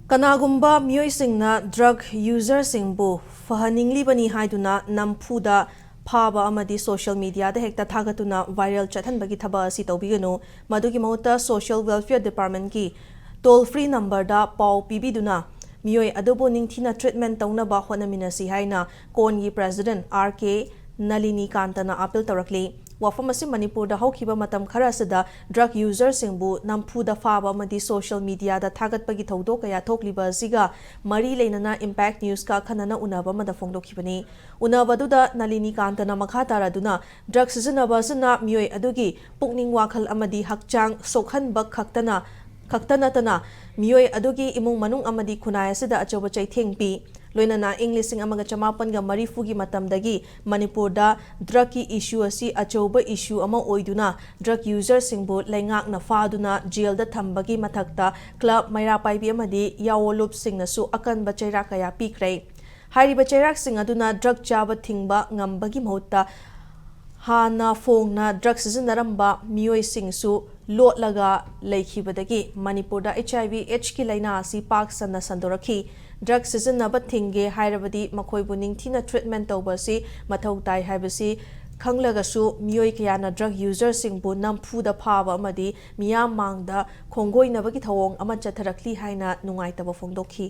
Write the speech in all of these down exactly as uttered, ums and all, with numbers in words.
ꯀꯅꯥꯒꯨꯝꯕ ꯃꯤꯑꯣꯏꯁꯤꯡꯅ drug userꯁꯤꯡꯕꯨ ꯐꯍꯟꯅꯤꯡꯂꯤꯕꯅꯤ ꯍꯥꯏꯗꯨꯅ ꯅꯝꯐꯨꯗ ꯐꯥꯕ ꯑꯃꯗꯤ social mediaꯗ ꯍꯦꯛꯇ ꯊꯥꯒꯠꯇꯨꯅ viral ꯆꯠꯍꯟꯕꯒꯤ ꯊꯕꯛ ꯑꯁꯤ ꯇꯧꯕꯤꯒꯅꯨ꯫ ꯃꯗꯨꯒꯤ ꯃꯍꯨꯠꯇ Social Welfare Departmentꯀꯤ toll free numberꯗ ꯄꯥꯎ ꯄꯤꯕꯤꯗꯨꯅ ꯃꯤꯑꯣꯏ ꯑꯗꯨꯕꯨ ꯅꯤꯡꯊꯤꯅ treatment ꯇꯧꯅꯕ ꯍꯣꯠꯅꯃꯤꯟꯅꯁꯤ ꯍꯥꯏꯅ ꯀꯣꯟꯒꯤ president R K ꯅꯂꯤꯅꯤ ꯀꯥꯟꯇꯅ appeal ꯇꯧꯔꯛꯂꯤ꯫ ꯋꯥꯐꯝ ꯑꯁꯤ ꯃꯅꯤꯄꯨꯔꯗ ꯍꯧꯈꯤꯕ ꯃꯇꯝ ꯈꯔ ꯑꯁꯤꯗ drug userꯁꯤꯡꯕꯨ ꯅꯝꯐꯨꯗ ꯐꯥꯕ ꯑꯃꯗꯤ social mediaꯗ ꯊꯥꯒꯠꯄꯒꯤ ꯊꯧꯗꯣꯛ ꯀꯌꯥ ꯊꯣꯛꯂꯤꯕ ꯑꯁꯤꯒ ꯃꯔꯤ ꯂꯩꯅꯅ Impact Newsꯀ ꯑꯈꯟꯅꯅ ꯎꯅꯕ ꯑꯃꯗ ꯐꯣꯡꯗꯣꯛꯈꯤꯕꯅꯤ꯫ ꯎꯅꯕꯗꯨꯗ ꯅꯂꯤꯅꯤ ꯀꯥꯟꯇꯅ ꯃꯈꯥ ꯇꯥꯔꯗꯨꯅ drug ꯁꯤꯖꯤꯟꯅꯕ ꯑꯁꯤꯅ ꯃꯤꯑꯣꯏ ꯑꯗꯨꯒꯤ ꯄꯨꯛꯅꯤꯡ ꯋꯥꯈꯜ ꯑꯃꯗꯤ ꯍꯛꯆꯥꯡ ꯁꯣꯛꯍꯟꯕ ꯈꯛꯇꯅ, ꯈꯛꯇ ꯅꯠꯇꯅ ꯃꯤꯑꯣꯏ ꯑꯗꯨꯒꯤ ꯏꯃꯨꯡ ꯃꯅꯨꯡ ꯑꯃꯗꯤ ꯈꯨꯟꯅꯥꯏ ꯑꯁꯤꯗ ꯑꯆꯧꯕ ꯆꯩꯊꯦꯡ ꯄꯤ꯫ ꯂꯣꯏꯅꯅ ꯏꯪ ꯂꯤꯁꯤꯡ ꯑꯃꯒ ꯆꯃꯥꯄꯟꯒ ꯃꯔꯤꯐꯨꯒꯤ ꯃꯇꯝꯗꯒꯤ ꯃꯅꯤꯄꯨꯔꯗ drugꯀꯤ issue ꯑꯁꯤ ꯑꯆꯧꯕ issue ꯑꯃ ꯑꯣꯏꯗꯨꯅ drug userꯁꯤꯡꯕꯨ ꯂꯩꯉꯥꯛꯅ ꯐꯥꯗꯨꯅ jailꯗ ꯊꯝꯕꯒꯤ ꯃꯊꯛꯇ club, ꯃꯩꯔꯥ ꯄꯥꯏꯕꯤ ꯑꯃꯗꯤ ꯌꯥꯑꯣꯂꯨꯞꯁꯤꯡꯅꯁꯨ ꯑꯀꯟꯕ ꯆꯩꯔꯥꯛ ꯀꯌꯥ ꯄꯤꯈ꯭ꯔꯦ꯫ ꯍꯥꯏꯔꯤꯕ ꯆꯩꯔꯥꯛꯁꯤꯡ ꯑꯗꯨꯅ drug ꯆꯥꯕ ꯊꯤꯡꯕ ꯉꯝꯕꯒꯤ ꯃꯍꯨꯠꯇ ꯍꯥꯟꯅ ꯐꯣꯡꯅ drug ꯁꯤꯖꯤꯟꯅꯔꯝꯕ ꯃꯤꯑꯣꯏꯁꯤꯡꯁꯨ ꯂꯣꯠꯂꯒ ꯂꯩꯈꯤꯕꯗꯒꯤ ꯃꯅꯤꯄꯨꯔꯗ HIV AIDS ꯀꯤ ꯂꯥꯏꯅꯥ ꯑꯁꯤ ꯄꯥꯛ ꯁꯟꯅ ꯁꯟꯗꯣꯔꯛꯈꯤ꯫ Drug ꯁꯤꯖꯤꯟꯅꯕ ꯊꯤꯡꯒꯦ ꯍꯥꯏꯔꯕꯗꯤ ꯃꯈꯣꯏꯕꯨ ꯅꯤꯡꯊꯤꯅ treatment ꯇꯧꯕ ꯑꯁꯤ ꯃꯊꯧ ꯇꯥꯏ ꯍꯥꯏꯕꯁꯤ ꯈꯪꯂꯒꯁꯨ ꯃꯤꯑꯣꯏ ꯀꯌꯥꯅ drug userꯁꯤꯡꯕꯨ ꯅꯝꯐꯨꯗ ꯐꯥꯕ ꯑꯃꯗꯤ ꯃꯤꯌꯥꯝ ꯃꯥꯡꯗ ꯈꯣꯡꯒꯣꯏꯅꯕꯒꯤ ꯊꯧꯑꯣꯡ ꯑꯃ ꯆꯠꯊꯔꯛꯂꯤ ꯍꯥꯏꯅ ꯅꯨꯡꯉꯥꯏꯇꯕ ꯐꯣꯡꯗꯣꯛꯈꯤ꯫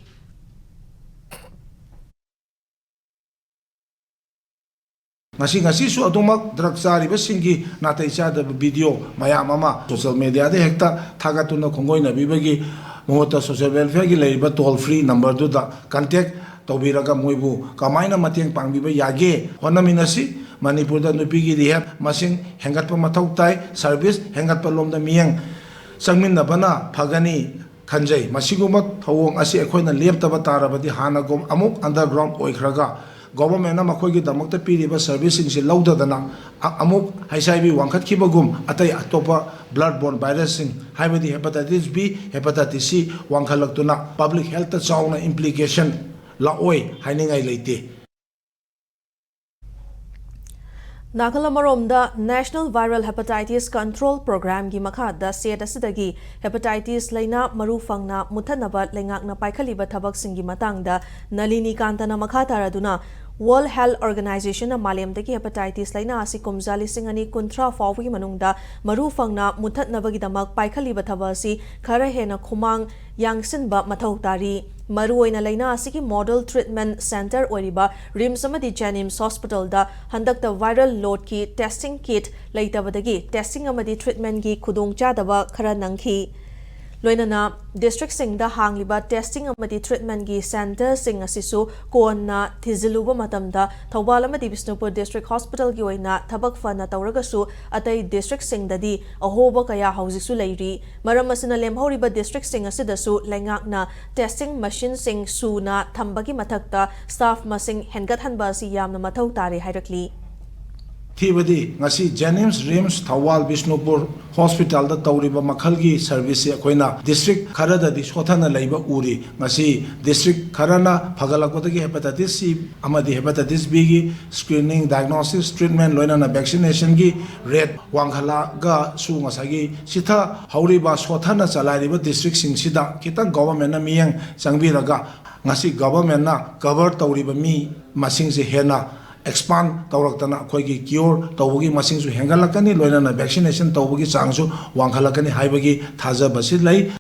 ꯉꯁꯤ, ꯉꯁꯤꯁꯨ ꯑꯗꯨꯃꯛ drug ꯆꯥꯔꯤꯕꯁꯤꯡꯒꯤ ꯅꯥꯇꯩ ꯆꯥꯗꯕ video ꯃꯌꯥꯝ ꯑꯃ social mediaꯗ ꯍꯦꯛꯇ ꯊꯥꯒꯠꯇꯨꯅ ꯈꯣꯡꯒꯣꯏꯅꯕꯤꯕꯒꯤ ꯃꯍꯨꯠꯇ social welfareꯒꯤ ꯂꯩꯔꯤꯕ toll free numberꯗꯨꯗ contact ꯇꯧꯕꯤꯔꯒ ꯃꯣꯏꯕꯨ ꯀꯃꯥꯏꯅ ꯃꯇꯦꯡ ꯄꯥꯡꯕꯤꯕ ꯌꯥꯒꯦ ꯍꯣꯠꯅꯃꯤꯟꯅꯁꯤ꯫ ꯃꯅꯤꯄꯨꯔꯗ ꯅꯨꯄꯤꯒꯤ rehab ꯃꯁꯤꯡ ꯍꯦꯟꯒꯠꯄ ꯃꯊꯧ ꯇꯥꯏ꯫ Service ꯍꯦꯟꯒꯠꯄ ꯂꯣꯝꯗ ꯃꯤꯠꯌꯦꯡ ꯆꯪꯃꯤꯟꯅꯕꯅ ꯐꯒꯅꯤ ꯈꯟꯖꯩ꯫ ꯃꯁꯤꯒꯨꯝꯕ ꯊꯧꯑꯣꯡ ꯑꯁꯤ ꯑꯩꯈꯣꯏꯅ ꯂꯦꯞꯇꯕ ꯇꯥꯔꯕꯗꯤ ꯍꯥꯟꯅꯒꯨꯝ ꯑꯃꯨꯛ underground ꯑꯣꯏꯈ꯭ꯔꯒ governmentꯅ ꯃꯈꯣꯏꯒꯤꯗꯃꯛꯇ ꯄꯤꯔꯤꯕ serviceꯁꯤꯡꯁꯤ ꯂꯧꯗꯗꯅ ꯑ-, ꯑꯃꯨꯛ HIV ꯋꯥꯡꯈꯠꯈꯤꯕꯒꯨꯝ ꯑꯇꯩ ꯑꯇꯣꯞꯄ blood borne virusꯁꯤꯡ ꯍꯥꯏꯕꯗꯤ hepatitis B, hepatitis C ꯋꯥꯡꯈꯠꯂꯛꯇꯨꯅ public healthꯇ ꯆꯥꯎꯅ implication ꯂꯥꯛꯑꯣꯏ ꯍꯥꯏꯅꯤꯡꯉꯥꯏ ꯂꯩꯇꯦ꯫ ꯅꯥꯀꯜ ꯑꯃꯔꯣꯝꯗ, National Viral Hepatitis Control Programꯒꯤ ꯃꯈꯥꯗ state ꯑꯁꯤꯗꯒꯤ hepatitis ꯂꯥꯏꯅꯥ ꯃꯔꯨ ꯐꯪꯅ ꯃꯨꯠꯊꯠꯅꯕ ꯂꯩꯉꯥꯛꯅ ꯄꯥꯏꯈꯠꯂꯤꯕ ꯊꯕꯛꯁꯤꯡꯒꯤ ꯃꯇꯥꯡꯗ ꯅꯂꯤꯅꯤ ꯀꯥꯟꯇꯅ ꯃꯈꯥ ꯇꯥꯔꯗꯨꯅ, World Health Organizationꯅ ꯃꯥꯂꯦꯝꯗꯒꯤ hepatitis ꯂꯥꯏꯅꯥ ꯑꯁꯤ ꯀꯨꯝꯖꯥ ꯂꯤꯁꯤꯡ ꯑꯅꯤ ꯀꯨꯟꯊ꯭ꯔꯥ ꯐꯥꯎꯕꯒꯤ ꯃꯅꯨꯡꯗ ꯃꯔꯨ ꯐꯪꯅ ꯃꯨꯠꯊꯠꯅꯕꯒꯤꯗꯃꯛ ꯄꯥꯏꯈꯠꯂꯤꯕ ꯊꯕꯛ ꯑꯁꯤ ꯈꯔ ꯍꯦꯟꯅ ꯈꯨꯃꯥꯡ ꯌꯥꯡꯁꯤꯟꯕ ꯃꯊꯧ ꯇꯥꯔꯤ꯫ ꯃꯔꯨꯑꯣꯏꯅ ꯂꯥꯏꯅꯥ ꯑꯁꯤꯒꯤ model treatment centre ꯑꯣꯏꯔꯤꯕ RIMS ꯑꯃꯗꯤ JNIMS hospitalꯗ ꯍꯟꯗꯛꯇ viral loadꯀꯤ testing kit ꯂꯩꯇꯕꯗꯒꯤ testing ꯑꯃꯗꯤ treatmentꯀꯤ ꯈꯨꯗꯣꯡꯆꯥꯗꯕ ꯈꯔ ꯅꯪꯈꯤ꯫ ꯂꯣꯏꯅꯅ districtꯁꯤꯡꯗ ꯍꯥꯡꯂꯤꯕ testing ꯑꯃꯗꯤ treatmentꯀꯤ centreꯁꯤꯡ ꯑꯁꯤꯁꯨ ꯀꯣꯟꯅ ꯊꯤꯖꯤꯜꯂꯨꯕ ꯃꯇꯝꯗ, ꯊꯧꯕꯥꯜ ꯑꯃꯗꯤ ꯕꯤꯁꯅꯨꯄꯨꯔ district hospitalꯒꯤ ꯑꯣꯏꯅ ꯊꯕꯛ ꯐꯅ ꯇꯧꯔꯒꯁꯨ, ꯑꯇꯩ districtꯁꯤꯡꯗꯗꯤ ꯑꯍꯣꯕ ꯀꯌꯥ ꯍꯧꯖꯤꯛꯁꯨ ꯂꯩꯔꯤ꯫ ꯃꯔꯝ ꯑꯁꯤꯅ, ꯂꯦꯝꯍꯧꯔꯤꯕ districtꯁꯤꯡ ꯑꯁꯤꯗꯁꯨ ꯂꯩꯉꯥꯛꯅ testing machineꯁꯤꯡ ꯁꯨꯅ ꯊꯝꯕꯒꯤ ꯃꯊꯛꯇ staff ꯃꯁꯤꯡ ꯍꯦꯟꯒꯠꯍꯟꯕ ꯑꯁꯤ ꯌꯥꯝꯅ ꯃꯊꯧ ꯇꯥꯔꯦ ꯍꯥꯏꯔꯛꯂꯤ꯫ ꯊꯤꯕꯗꯤ ꯉꯁꯤ JNIMS, RIMS, ꯊꯧꯕꯥꯜ, ꯕꯤꯁꯅꯨꯄꯨꯔ hospitalꯗ ꯇꯧꯔꯤꯕ ꯃꯈꯜꯒꯤ serviceꯁꯦ ꯑꯩꯈꯣꯏꯅ district ꯈꯔꯗꯗꯤ ꯁꯣꯊꯅ ꯂꯩꯕ ꯎꯔꯤ꯫ ꯉꯁꯤ district ꯈꯔꯅ ꯐꯒꯠꯂꯛꯄꯗꯒꯤ hepatitis C ꯑꯃꯗꯤ hepatitis Bꯒꯤ screening, diagnosis, treatment, ꯂꯣꯏꯅꯅ vaccinationꯒꯤ rate ꯋꯥꯡꯈꯠꯂꯛꯑꯒꯁꯨ, ꯉꯁꯥꯏꯒꯤ ꯆꯤꯊꯍꯧꯔꯤꯕ, ꯁꯣꯊꯅ ꯆꯂꯥꯏꯔꯤꯕ districtꯁꯤꯡꯁꯤꯗ ꯈꯤꯇꯪ governmentꯅ ꯃꯤꯠꯌꯦꯡ ꯆꯪꯕꯤꯔꯒ, ꯉꯁꯤ governmentꯅ cover ꯇꯧꯔꯤꯕ ꯃꯤ ꯃꯁꯤꯡꯁꯦ ꯍꯦꯟꯅ expand ꯇꯧꯔꯛꯇꯅ, ꯑꯩꯈꯣꯏꯒꯤ cure ꯇꯧꯕꯒꯤ ꯃꯁꯤꯡꯁꯨ ꯍꯦꯟꯒꯠꯂꯛꯀꯅꯤ, ꯂꯣꯏꯅꯅ vaccination ꯇꯧꯕꯒꯤ ꯆꯥꯡꯁꯨ ꯋꯥꯡꯈꯠꯂꯛꯀꯅꯤ ꯍꯥꯏꯕꯒꯤ ꯊꯥꯖꯕꯁꯤ ꯂꯩ꯫